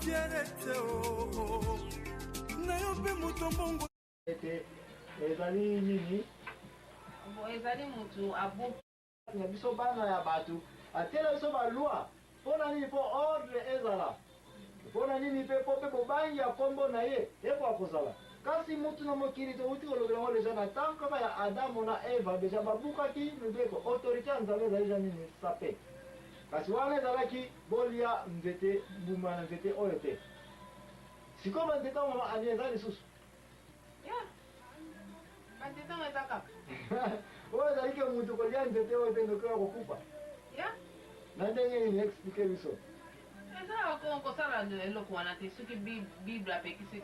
Pierrette oh, na yo mpe moto mbongo. Ete ezali nini? Bon, ezali mutu abuki. Na biso bana ya bato, atiela biso ba loi mpo na nini? Mpo ordre ezala. Mpo na nini mpe? Mpo mpe bobangi ya nkombo na ye ekoka kozala. Kasi mutu na mokili, towuti kolobela yango deja na tango kaka ya Adamo na Eva, deja babukaki mibeko, autorite ya Nzambe ezali deja nini? Sape. Kasi wana ezalaki bolia nzete, mbuma na nzete oyo te. Sikoyo ba nzete yango mama Annie eza lisusu? Yeah. Ba nzete yango eza kaka. Oyo ezali ke mutu kolia nzete oyo te noki oya kokufa. Yeah. Na ndenge nini? Expliquer biso. Eza ko kosala eloko wana te soki bible apekisi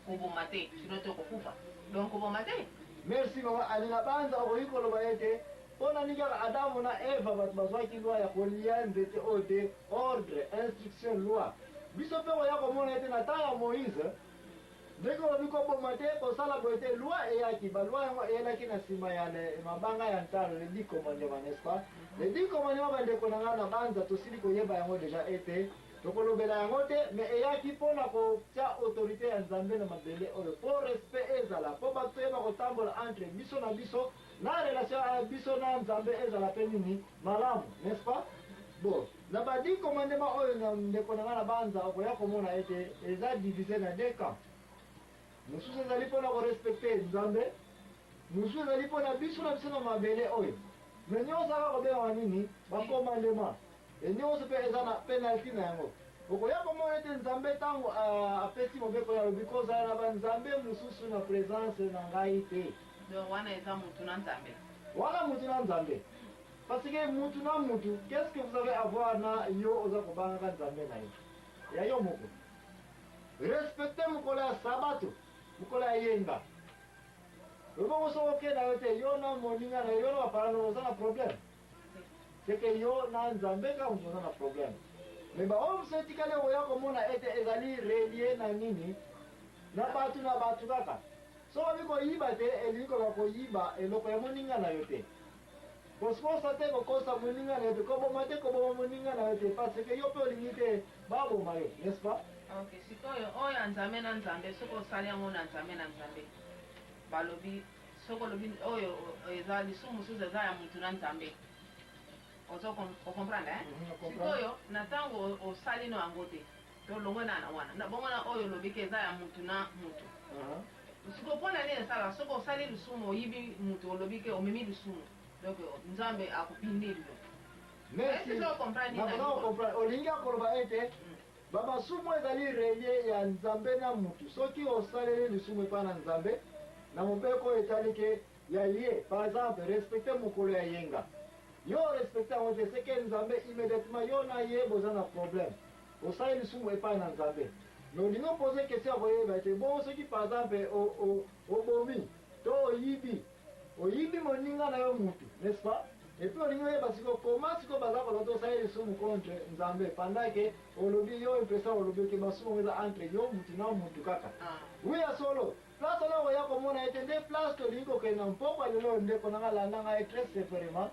koboma te sinon te okokufa donc koboma te. Merci maman Annie na banza okoki koloba ete pona nini kaka Adamu na Eva batu bazwaki loi ya kolia nzete oyo te ordre, instruction, loi biso pe oya komona ete na temps ya Moise Ndenge olobi koboma te, kosala boye te, loi eyaki, ba loi yango eyelaki na sima ya le mabanga ya ntalo, les dix commandements, n'est-ce pas? Les dix commandements ba ndeko na nga na banza tosili koyeba yango dejà ete tokolobela yango te, mais eyaki po na kotia autorite ya Nzambe na mabele oyo, po respect ezala, po batu toyeba kotambola entre biso na biso, na relation ya biso na Nzambe ezala pe nini? Malamu, n'est-ce pas? Bon. Na ba dix commandements oyo na ndeko na nga na banza okoya komona ete eza divise na deux camps. Mosusu ezali pona ko respecter Nzambe, mosusu ezali pona biso na biso na mabele oyo. Mais nionso aka kobengama nini? Ba commandements. Et nionso pe eza na penalty na yango. Okoya komona ete Nzambe tango apesi mobeko oyo alobi kozala na ba nzambe mosusu na presence na ngai te. Donc wana eza mutu na Nzambe. Wana mutu na Nzambe. Parce que mutu na mutu qu'est ce que vous avez avoir na yo oza kobangaka nzambe na yo ya yo moko respecte mokolo ya sabato mokolo ya yenga ebongo soki oke na yo te yo na moninga na yo na baparent oza na problème c'est que yo na nzambe kaka moto oza na problème mais baoyo mosusu etikali okoya komona ete ezali relie na nini na bato na bato kaka soki obi koyiba te elingi koloba koyiba eloko ya moninga na yo te Kokosa te kokosa moninga na yo te, koboma te koboma moninga na yo te parce que yo pe olingi te ba boma yo n'est ce pas? Ok sikoyo oyo ya nzambe na nzambe soki osali yango na nzambe na nzambe balobi soki olobi oyo eza lisumu mosusu eza ya mutu na nzambe ozo o comprendre hein sikoyo na tango osali no yango te tolongwe na na wana bongo na oyo olobi ke eza ya mutu na mutu Sikoyo pona nini esalaka soki osali lisumu oyibi mutu olobi ke omemi lisumu donc nzambe ako punir yo Merci nakoza ko comprendre olingi akoloba ete ba masumu ezali relie ya nzambe na mutu soki osaleli lisumu epai na nzambe na mobeko oyo etali ke ya ye par exemple respecte mokolo ya yenga yo o respecte yango te ce que nzambe immediatement yo na ye boza na problème Osali lisumu epai na Nzambe. Mais olingi o poser question ya koyeba ete bongo soki par exemple obomi to oyibi, oyibi moninga na yo mutu, n'est-ce pas? Et puis olingi oyeba sikoyo comment sikoyo baza koloba te osali lisumu contre Nzambe pendant que olobi yo impression olobi ke masumu yango eza entre yo mutu na mutu kaka. Oui ya solo. Place wana okoya komona ete nde place tolingi kokende na mpokwa lelo ndeko na nga landa ngai très severement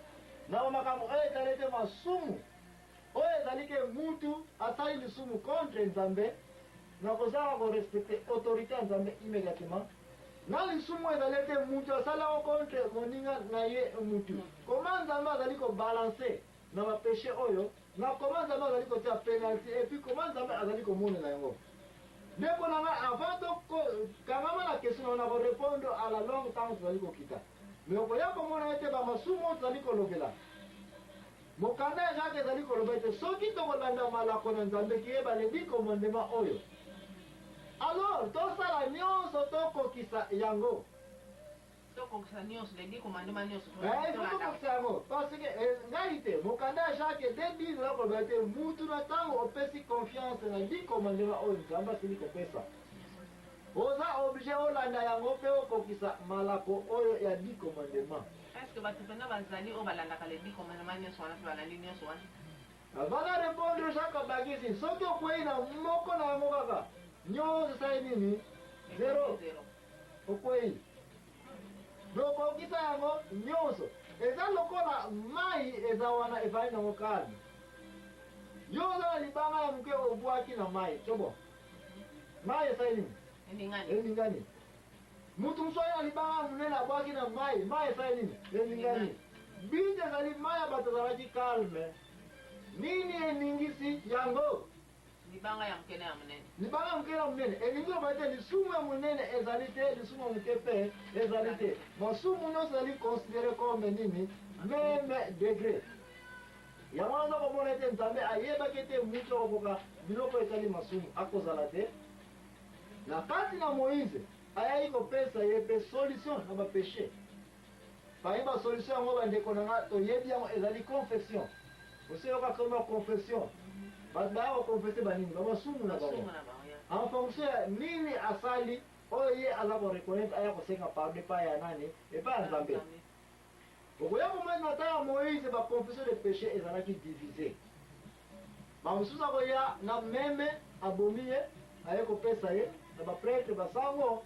na ba makambo oyo etali ete masumu Oyo ezali ke mutu asali lisumu contre Nzambe na kozanga ko respecter autorite ya Nzambe immediatement, na lisumu oyo ezali ete mutu asali yango contre moninga na ye mutu. Comment Nzambe azali ko balancer na ba peches oyo, na comment Nzambe azali kotia penalty et puis comment Nzambe azali komonela yango? Ndeko na ngai, avant to kangama na question na yo, nako repondre à la longue tango tozali kokita. Mais okoya komona ete ba masumu oyo tozali kolobela, Mokanda ya Jacques ezali koloba ete soki tokolanda malako na Nzambe, kiyeba les dix commandements oyo, alors tosala nionso tokokisa yango. Tokokisa nionso, les dix commandements nionso Ee, il faut tokokisa yango. Parce que eh, ngai te, mokanda ya Jacques deux dix eza koloba ete mutu na tango opesi confiance na dix commandements oyo Nzambe asili kopesa, oza oblige olanda yango pe okokisa malako oyo ya dix commandements. Est ce que batu penza bazali oyo balandaka les dix commandements nionso wana pe balandi nionso wana? Avant na repondre Jacques abakisi soki okweyi na moko na yango kaka nionso esali nini? Zero. Okweyi. Donc kokisa yango nionso. Eza lokola mayi eza wana evandi nango calme. Yo oza na libanga ya muke obwaki na mayi. C'est bon. Mai esali nini? Eningani. Eningani. Mutu mosusu aye na libanga monene, abwaki na mai, mai esali nini? Eningani. Bite ezali mai ya bato ezalaki calme. Nini eningisi yango? Libanga ya moke na ya monene. Libanga ya moke na monene elingi koloba ete lisumu ya monene ezali te, lisumu ya moke mpe ezali te. Masumu nyonso ezali considéré comme nini? Même degré. Yango wana oza komona ete Nzambe ayebaki ete mutu akokoka biloko etali masumu akozala te. Na kati na Moïse, ayaki kopesa ye mpe solution na ba peches. Parmi ba solution yango, bandeko na nga, toyebi yango, ezali confession. Osi oyoka kombo ya confession? Bato baya ko confesser ba nini? Ba masumu na bango. En fonction ya nini asali, oyo ye aza ko reconnaitre, aya kosenga pardon epai ya nani? Epai ya Nzambe. Okoya komona na temps ya Moïse, ba confession de peche ezalaki divise. Ba mosusu akoya na meme, abomi ye, aye kopesa ye na ba pretre, ba sango,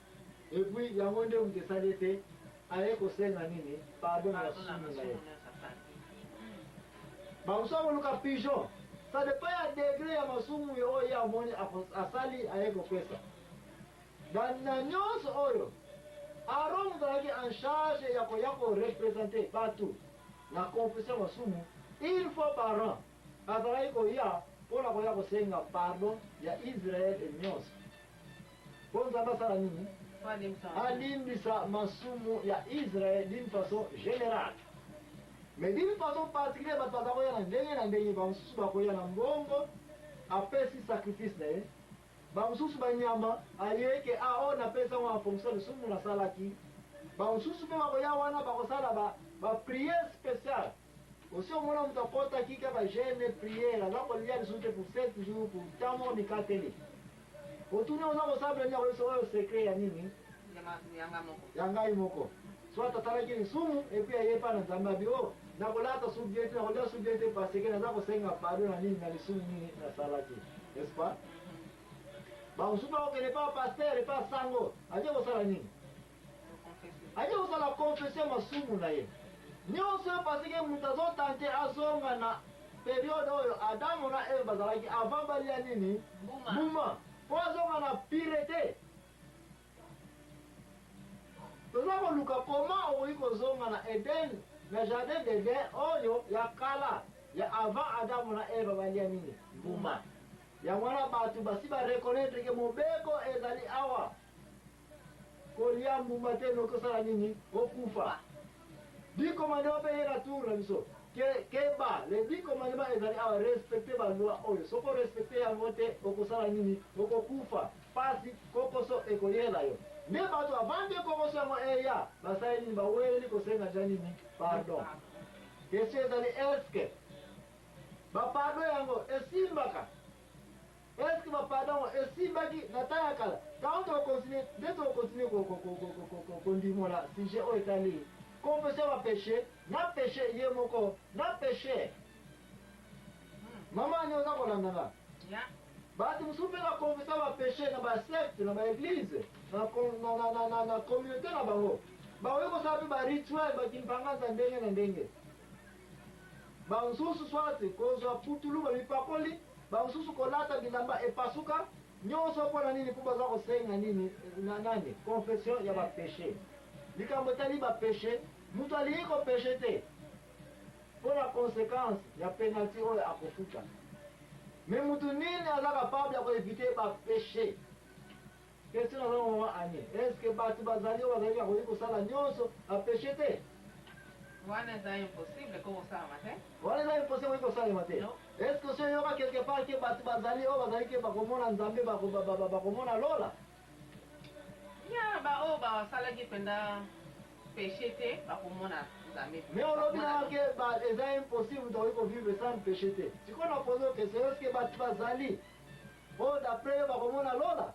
et puis yango nde moto esali ete aye kosenga nini? Pardon na masumu na ye. Ba mosusu akoluka pigeon. Ça dépend ya degre ya masumu oyo ye amoni asali, aye kopesa. Na nyonso oyo, Aaron moto azalaki en charge ya koya ko representer batu na confession ya masumu une fois par an. Azalaki koya mpo na koya kosenga pardon ya Israël nyonso. Mpo Nzambe asala nini? Alimbisa masumu ya Israël d'une façon générale. Mais d'une façon particulière, bato baza koya na ndenge na ndenge. Bamosusu bakoya na mbongo, apesi sacrifice na ye. Bamosusu banyama, aye ke a oyo napesi yango en fonction lisumu nasalaki. Bamosusu mpe bakoya wana, bakosala ba prière spéciale. Osi omona moto akɔtaki kaka jeûne, prière, aza kolia lisusu te pour 7 jours, pour temps moko mikateli? Otuni, oza kosambela nini? Akoyebisa oyo secret ya nini? Ya ngai moko. Soit asalaki lisumu et puis aye epa na Nzambe, abi: o nakolata su bien te, nakolia su bien te, parce que naza kosenga pardon na nini, na lisumu nini nasalaki, n'est-ce pas? Bamosusu bakokende epa pasteur, epa sango, aye kosala nini? Aye kosala confession masumu na ye nyonso oyo, parce que moto azotenter azonga na période oyo Adamu na Eve bazalaki avant balia nini? Mbuma. Mpo azonga na pureté. Toza koluka koma okoki kozonga na Eden, na jardin d'Eden oyo ya kala, ya avant Adamu na Eva balia nini? Mbuma. Yango wana bato basi bareconnaître ke mobeko ezali awa: kolia mbuma te, noki osala nini? Okufa. 10 commandements mpe ye na tour na biso keba, les 10 commandements ezali awa, respecte baloi oyo. Soki orespecte yango te, okosala nini? Okokufa. Pasi kokoso ekoyela yo. Nde bato avant nde kokoso yango eya, basali nini? Baweleli kosenga ja nini? Pardon. Question ezali: est-ce bapardon yango esimbaka? Est-ce bapardon yango esimbaki na temps ya kala? Ntango tokocontinue nde tokocontinue kondimola sujet oyo etali confession ya bapéché na péché ye moko na péché. Mama ani, oza kolanda nga? Bato mosusu mpe baconfessa bapéché na basecte, na baéglise, na communauté na bango. Bakoki kosala mpe barituel, bakimpanganza ndenge na ndenge. Bamosusu soit kozwa putulu bamipakoli, bamosusu kolata bilamba epasuka. Nyonso mpona nini? Mpo baza kosenga nini na nani? Confession ya bapéché. Likambo etali bapéché, moto alingi kopécher te mpo na conséquence ya penalty oyo akofuta. Mais motu nini aza capable ya koéviter bapéché? Question naza, mama Ani: est ce que bato bazali oyo bazali bakoki kosala nyonso, bapécher te? Wana eza impossible ko kosalama te. Wana eza impossible, okoki kosalema te. Est ce que osi oyoka quelque part ke bato bazali oyo bazali ke bakomona Nzambe, bakomona lola? Ya baoyo basalaki mpenza péché te, bakomona Nzambe. Mais olobi nanga ke eza impossible, moto akoki kovivre sans péché te. Sikoyo na pose question: est ce que bato bazali oyo d'après yo bakomona lola?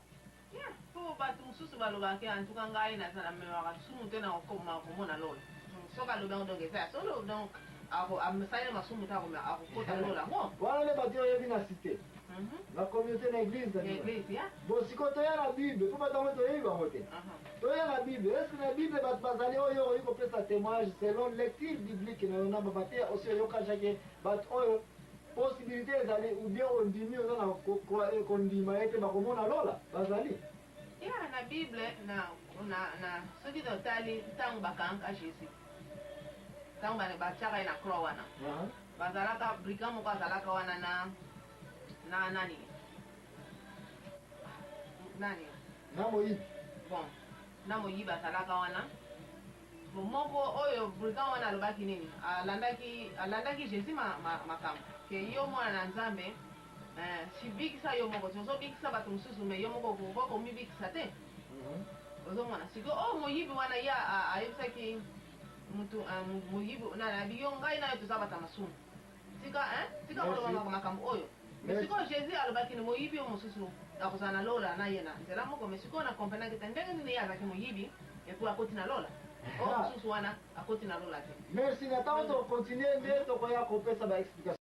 Ya, mpo bato mosusu balobaka: antuka ngai naza namemaka sumu te, na komona lola. Soki alobi yango, donc eza ya solo, donc asali masumu te, akokota lola ngo. Wana nde bato oyebi na cité, na communauté, na église na bino. Église ya. Bon, sikoyo toya na Bible, mpo bato yango toyebi bango te. Toya na Bible. Est ce que na Bible bato bazali oyo okoki kopesa témoignage selon lecture biblique na yo, na babateya osi oyokaka ke bato oyo Possibilité ezali ou bien ondimi oza na kondima ete bakomona lola bazali? Ya na bible na na na soki totali ntango bakangaka Jesus ntango batiaka ye na croix wana bazalaka brigand moko azalaka wana na na nani nani na moyibi bon na moyibi azalaka wana. Bon, moko oyo brigand wana alobaki nini? Alandaki, alandaki Jesus ma, ma, makambo ke yo mwana na Nzambe eh, si bikisa yo moko, ozo bikisa bato mosusu mais yo moko okoki komibikisa te. Ozomona sikoyo oyo moyibi wana ye ayebisaki mutu eh, moyibi nani abi yo ngai na yo toza bato ya masumu tika eh, tika koloba makambo oyo. Mais sikoyo Jesus alobaki ni moyibi oyo mosusu akozala na lola na ye na nzela moko. Mais sikoyo na comprenaki te ndenge nini ye azalaki moyibi et puis akoti na lola, oyo mosusu wana akoti na lola te. Merci. Na ntango tokontinue nde tokoya kopesa ba explication.